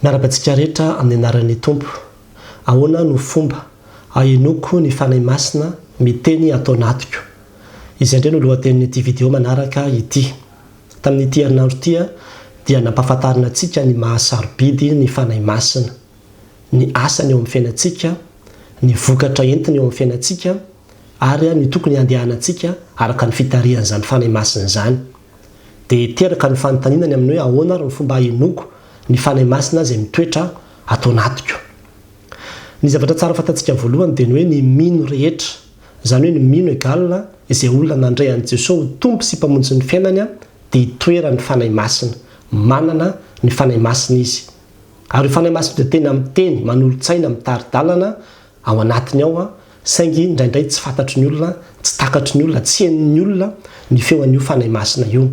Miarahaba antsika rehetra amin'ny anaran'ny Tompo. Ahoana no fomba ahenoako ny Fanahy Masina miteny ato anatiko? Izay indray no lohatenin'ity video manaraka ity. Tamin'ity herinandro ity dia nampahafantarina antsika ny maha sarobidy ny Fanahy Masina, ny asany eo amin'ny fiainantsika, ny vokatra entiny eo amin'ny fiainantsika ary ny tokony handehanantsika araka ny fitarihan'izany Fanahy Masina izany. Dia teraka ny fanontaniana ny amin'ny hoe ahoana ary ny fomba hahenoako ny Fanahy Masina izay mitoetra ato anatiko. Ny zavatra tsara fantatsika voalohany dia ny hoe ny mino rehetra, izany hoe ny mino egal izay olona nandray an'i Jesoa ho Tompo sy Mpamonjy ny fiainany dia itoeran'ny Fanahy Masina, manana ny Fanahy Masina izy. Ary io Fanahy Masina io dia tena miteny, manolo-tsaina, mitari-dalana ao anatiny ao saingy indraindray tsy fantatry ny olona, tsy takatry ny olona, tsy henon'ny olona ny feon'io Fanahy Masina io.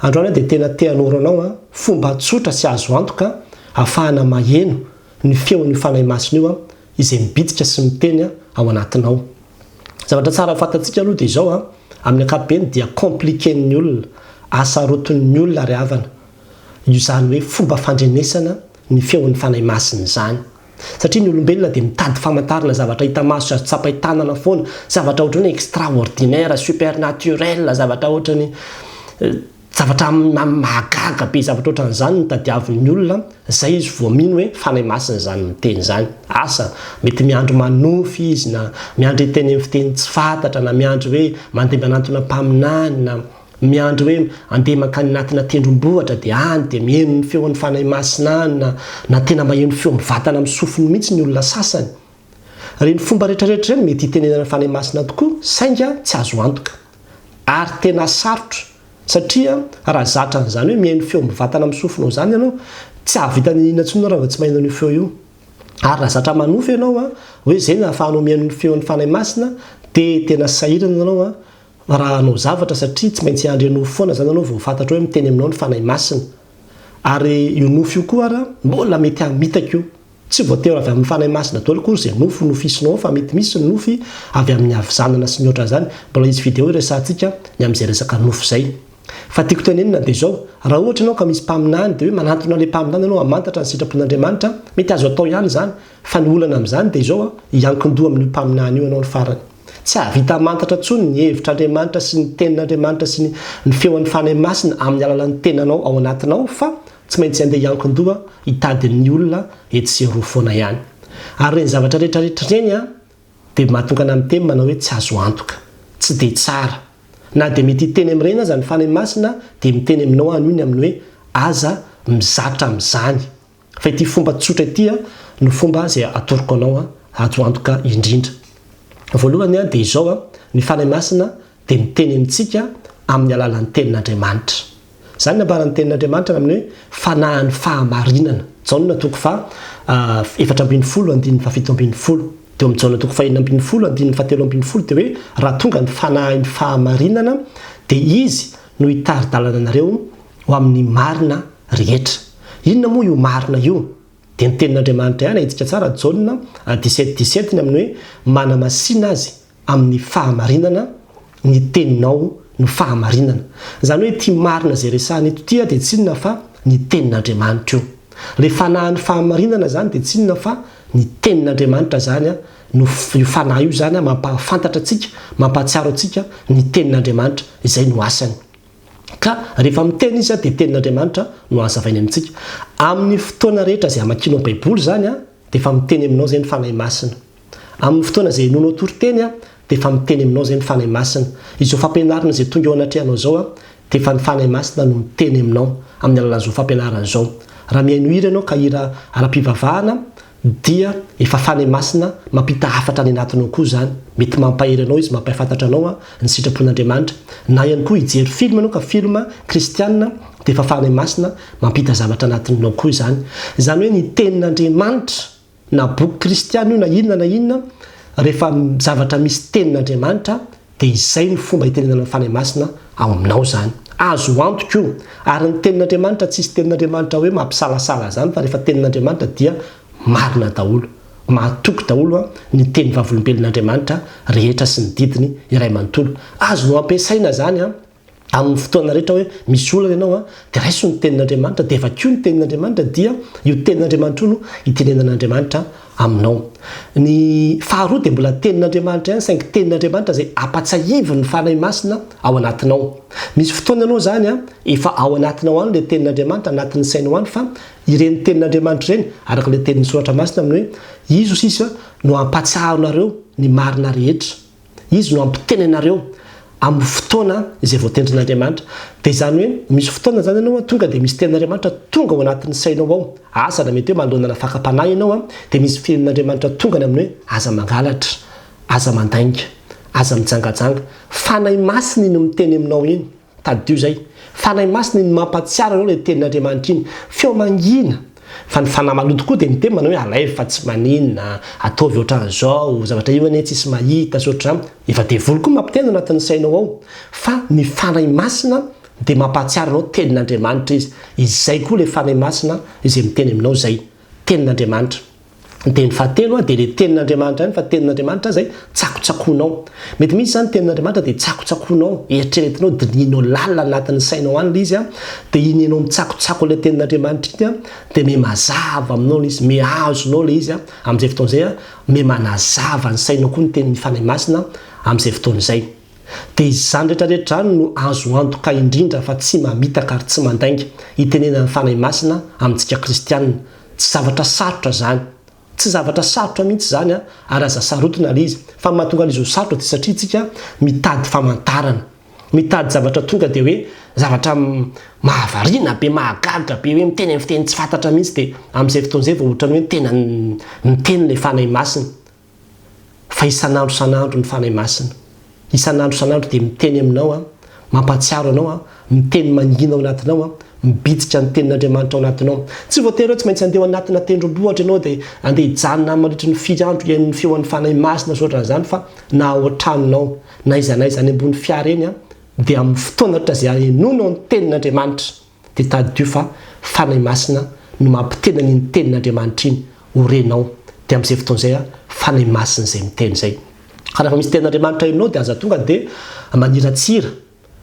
Androany aho dia tena te hanoro anao fomba tsotra sy azo antoka ahafahana maheno ny feon'io Fanahy Masina io izay mibitsika sy miteny ao anatinao. Zavatra tsara ho fantatsika aloha dia izao, amin'ny ankapobeny dia compliquer-n'ny olona, asarotin'ny olona ry havana, io izany hoe fomba fandrenesana ny feon'ny Fanahy Masina izany. Satria ny olombelona dia mitady famantarana zavatra hita maso sy azo tsapain-tanana foana, zavatra ohatran'ny hoe extraordinaire, supernaturel, zavatra ohatran'ny zavatra mahagaga be, zavatra ohatran'izany no tadiavin'ny olona, izay izy vao mino hoe Fanahy Masina izany miteny izany. Asa, mety miandry manofy izy na miandry hiteny amin'ny fiteny tsy fantatra na miandry hoe mandeha manantona mpaminany na Miandry hoe andeha mankany anatina tendrombohitra dia any dia miheno ny feon'ny Fanahy Masina any na na tena maheno feo mivantana amin'ny sofiny mihitsy ny olona sasany. Ireny fomba rehetrarehetra ireny mety hitenenana Fanahy Masina tokoa saingy tsy azo antoka. Ary tena sarotra satria raha zatra an'izany hoe mihaino feo mivantana amin'ny sofinao izany ianao, tsy hahavita n'inona intsony ianao raha vao tsy maheno an'io feo io. Ary raha zatra manofy ianao hoe izay no ahafahanao mihaino ny feon'ny Fanahy Masina dia tena sahirana ianao raha hanao zavatra satria tsy maintsy hiandry nofy foana zany ianao vao fantatrao hoe miteny aminao ny Fanahy Masina. Ary io nofy io koa ara mbola mety hamitaka io. Tsy voatery avy amin'ny Fanahy Masina daholo akory izay nofy nofisinao ao fa mety misy ny nofy avy amin'ny havizanana sy ny ohatran'izany. Mbola hisy video hiresahantsika ny amin'izay resaka nofy izay. Fa tiako tenenina dia izao, raha ohatra ianao ka misy mpaminany dia hoe manantona ilay mpaminany ianao hamantatra ny sitrapon'Andriamanitra, mety azo atao ihany izany, fa ny olana amin'izany dia izao, hiankin-doha amin'io mpaminany io ianao ny farany. Tsy hahavita hamantatra intsony ny hevitr'Andriamanitra sy ny Tenin'Andriamanitra sy ny ny feon'ny Fanahy Masina amin'ny alalan'ny tenanao ao anatinao fa tsy maintsy handeha hiankin-doha hitady ny olona etsy sy eroa foana ihany. Ary ireny zavatra rehetrarehetra ireny an, dia mahatonga anà miteny manao hoe tsy azo antoka. Tsy dia tsara. Na dia mety hiteny amin'ireny aza ny Fanahy Masina dia miteny aminao anio ny amin'ny hoe aza mizatra amin'izany. Fa ity fomba tsotra ity no fomba izay atoroko anao azo antoka indrindra. Voalohany dia izao, ny Fanahy Masina dia miteny amintsika amin'ny alalan'ny Tenin'Andriamanitra. Izany no ambaran'ny Tenin'Andriamanitra amin'ny hoe Fanahin'ny fahamarinana. Jaona toko faha 14 andininy faha 17. Dia eo amin'ny Jaona toko faha 16 andininy faha 13 dia hoe raha tonga ny Fanahin'ny fahamarinana dia Izy no hitari-dalana anareo ho amin'ny marina rehetra. Inona moa io marina io? Dia ny tenin'Andriamanitra ihany, ahitsika tsara Jaona 17 17 ny amin'ny hoe manamasina azy amin'ny fahamarinana, ny teninao no fahamarinana. Izany hoe ity marina izay resahina eto ity dia tsy inona fa ny tenin'Andriamanitra io. Ilay fanahin'ny fahamarinana izany dia tsy inona fa ny tenin'Andriamanitra izany no io fanahy io izany mampahafantatra antsika, mampahatsiaro antsika ny tenin'Andriamanitra, izay no asany. Ka rehefa miteny izy dia tenin'Andriamanitra no hazavainy amintsika. Amin'ny fotoana rehetra izay amakianao Baiboly izany dia efa miteny aminao izay ny Fanahy Masina. Amin'ny fotoana izay henoinao toriteny dia efa miteny aminao izay ny Fanahy Masina. Izao fampianarana izay tonga eo anatrehanao izao dia efa ny Fanahy Masina no miteny aminao amin'ny alalan'izao fampianarana izao. Raha mihaino hira ianao ka hira ara-pivavahana dia efa Fanahy Masina mampita hafatra any anatinao koa izany, mety mampahery anao izy, mampahafantatra anao ny sitrapon'Andriamanitra, na ihany koa hijery film ianao ka film kristianina dia efa Fanahy Masina mampita zavatra anatinao koa izany. Izany hoe ny tenin'Andriamanitra na boky kristianina io na inona na inona rehefa zavatra misy tenin'Andriamanitra Dia izay no fomba itenenana ny Fanahy Masina ao aminao izany. Azo antoka io. Ary ny Tenin'Andriamanitra, tsisy Tenin'Andriamanitra hoe mampisalasala izany fa rehefa Tenin'Andriamanitra dia marina daholo. Mahatoky daholo ny teny vavolombelon'Andriamanitra rehetra sy ny didiny iray manontolo. Azonao ampiasaina izany an. Amin'ny fotoana rehetra hoe misy olana ianao an, dia raiso ny tenin'Andriamanitra, dia vakio ny tenin'Andriamanitra, dia io tenin'Andriamanitra io no itenenan'Andriamanitra aminao. Ny faharoa dia mbola tenin'Andriamanitra ihany, saingy tenin'Andriamanitra izay ampatsiahivin'ny Fanahy Masina ao anatinao. Misy fotoana ianao izany an, efa ao anatinao any ilay tenin'Andriamanitra, anatin'ny sainao any, fa ireny tenin'Andriamanitra ireny, araka ilay tenin'ny Soratra Masina amin'ny hoe, Izy hoy sisa no hampatsiahy anareo ny marina rehetra. Izy no hampiteny anareo amin'ny fotoana izay voatendrin'Andriamanitra. Dia izany hoe misy fotoana izany ianao tonga dia misy tenin'Andriamanitra tonga ao anatin'ny sainao ao. Asa na mety hoe manoloana fakam-panahy ianao dia misy feon'Andriamanitra tonga ny amin'ny hoe aza mangalatra, aza mandainga, aza mijangajanga. Fanahy Masina iny miteny aminao iny. Tadidio izay. Fanahy Masina iny mampahatsiaro anao ilay tenin'Andriamanitra iny. Feo mangina. Fa ny fanahy maloto koa dia miteny manao hoe alaivo fa tsy maninona, ataovy ohatran'izao, zavatra io anie tsisy mahita sy ohatr'izany. Efa devoly koa mampiteny ao anatin'ny sainao ao. Fa ny Fanahy Masina dia mampahatsiaro anao tenin'Andriamanitra izy. Izay koa ilay Fanahy Masina izay miteny aminao izay. Tenin'Andriamanitra. Ny teny fahatelo dia ilay tenin'Andriamanitra ihany fa tenin'Andriamanitra izay tsakotsakoinao. Mety misy izany tenin'Andriamanitra dia tsakotsakoinao, eritreretinao, dinihinao lalina anatin'ny sainao any ilay izy dia iny ianao mitsakotsako ilay tenin'Andriamanitra iny dia miha mazava aminao ilay izy, miha azonao ilay izy amin'izay fotoana izay, miha manazava ny sainao koa ny tenin'ny Fanahy Masina amin'izay fotoana izay. Dia izany rehetra rehetra izany no azo antoka indrindra fa tsy mamitaka ary tsy mandainga itenenan'ny Fanahy Masina amintsika kristiana. Tsy zavatra sarotra izany. Tsy zavatra sarotra mihitsy izany an, ary aza sarotina ilay izy. Fa ny mahatonga an'izy ho sarotra dia satria tsika mitady famantarana. Mitady zavatra tonga dia hoe zavatra mahavariana be, mahagaga be, hoe miteny amin'ny fiteny tsy fantatra mihitsy dia amin'izay fotoana izay vao ohatran'ny hoe tena miteny ilay Fanahy Masina. Fa isan'andro isan'andro ny Fanahy Masina, isan'andro isan'andro dia miteny aminao an, mampahatsiaro anao an, miteny mangina ao anatinao an, mibitsika ny tenin'Andriamanitra ao anatinao. Tsy voatery hoe tsy maintsy handeha ao anatina tendrombohitra ianao dia handeha hijanona any mandritry ny firy andro hihaino ny feon'ny Fanahy Masina sy ohatran'izany fa na ao an-tranonao, na aiza na aiza any ambony fiara eny an, dia amin'ny fotoana rehetra izay ahenoanao ny tenin'Andriamanitra, Dia tadidio fa Fanahy Masina no mampiteny an'iny tenin'Andriamanitra iny ho renao. Dia amin'izay fotoana izay Fanahy Masina izay miteny izay. Ka rehefa misy tenin'Andriamanitra henonao dia aza tonga dia maniratsira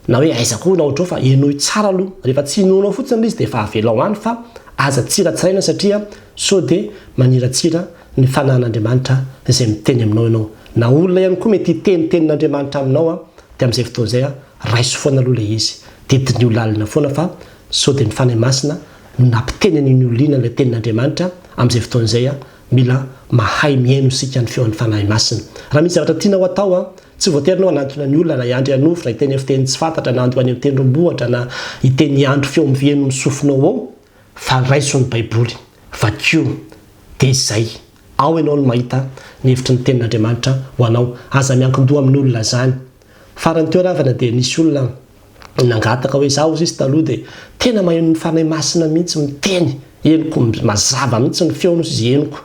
na hoe aiza koa na ohatr'izao fa henoy tsara aloha. Rehefa tsy inoanao fotsiny ilay izy dia efa avelao any fa aza tsiratsiraina satria sao dia maniratsira ny Fanahin'Andriamanitra izay miteny aminao ianao. Na olona ihany koa mety hiteny tenin'Andriamanitra aminao dia amin'izay fotoana izay raiso foana aloha ilay izy. Dia diniho lalina foana fa sao dia ny Fanahy Masina no nampiteny an'iny olona iny an'ilay tenin'Andriamanitra, amin'izay fotoana izay mila mahay mihaino isika ny feon'ny Fanahy Masina. Raha misy zavatra tianao atao an, tsy voatery ianao hanantona ny olona na hiandry hanofy na hiteny fiteny tsy fantatra na handoa any amin'ny tendrombohitra na hiteny hiandry feo miheno ny sofinao ao fa raiso ny Baiboly, vakio, dia izay. Ao ianao no mahita ny hevitry ny tenin'Andriamanitra ho anao. Aza miankin-doha amin'olona izany. Farany teo ravana dia nisy olona nangataka hoe izaho hozy izy taloha dia tena maheno ny Fanahy Masina mihitsy miteny, henoko mazava mihitsy ny feony hozy izy henoko,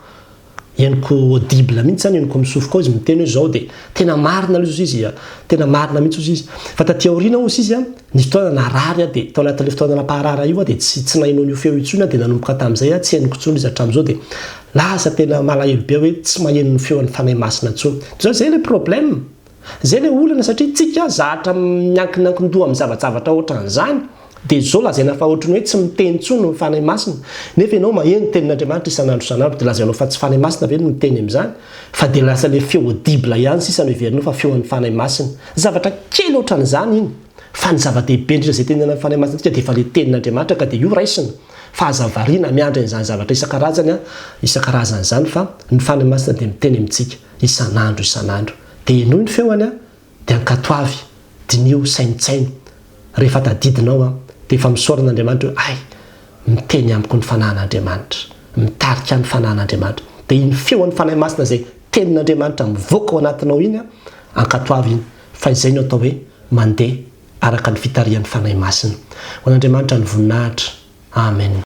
henoko audible mihitsy izany, henoko amin'ny sofiko ao izy miteny hoe izao dia tena marina aloha hozy izy, tena marina mihitsy hozy izy. Fa taty aoriana hozy izy nisy fotoana narary aho dia tao anatin'ilay fotoana nampaharary ahy io aho dia tsy tsy naheno an'io feo io intsony aho dia nanomboka tamin'izay aho tsy henoko intsony izy hatramin'izao dia lasa tena malahelo be aho hoe tsy maheno ny feon'ny Fanahy Masina intsony. Dia izay ilay problème. Zay le olana satria tsika zatra miankinankindoha amin'ny zavajavatra otran'izany dia zao lazaina fa ohatran'ny hoe tsy miteny intsony ny Fanahy Masina nefa ianao maheno tenin'Andriamanitra isan'andro isan'andro dia lazainao fa tsy Fanahy Masina ve no miteny amin'izany fa dia lasa le feo audible ihany sisa no heverinao fa feon'ny Fanahy Masina. Zavatra kely otran'izany iny fa ny zava-dehibe indrindra izay tenenan'ny Fanahy Masina antsika dia efa le tenin'Andriamanitra ka dia io raisina fa aza variana miandry an'izany zavatra isan-karazany isan-karazany izany fa ny Fanahy Masina dia miteny amintsika isan'andro isan'andro. Dia henoy ny feony an, dia ankatoavy, diniho, saintsaino. Rehefa tadidinao an, dia efa misaora an'Andriamanitra hoe hay, miteny amiko ny Fanahin'Andriamanitra, mitarika ahy ny Fanahin'Andriamanitra. Dia iny feon'ny Fanahy Masina izay tenin'Andriamanitra mivoaka ao anatinao iny an, ankatoavy iny, fa izay no atao hoe mandeha araka ny fitarihan'ny Fanahy Masina. Ho an'Andriamanitra ny voninahitra. Amen.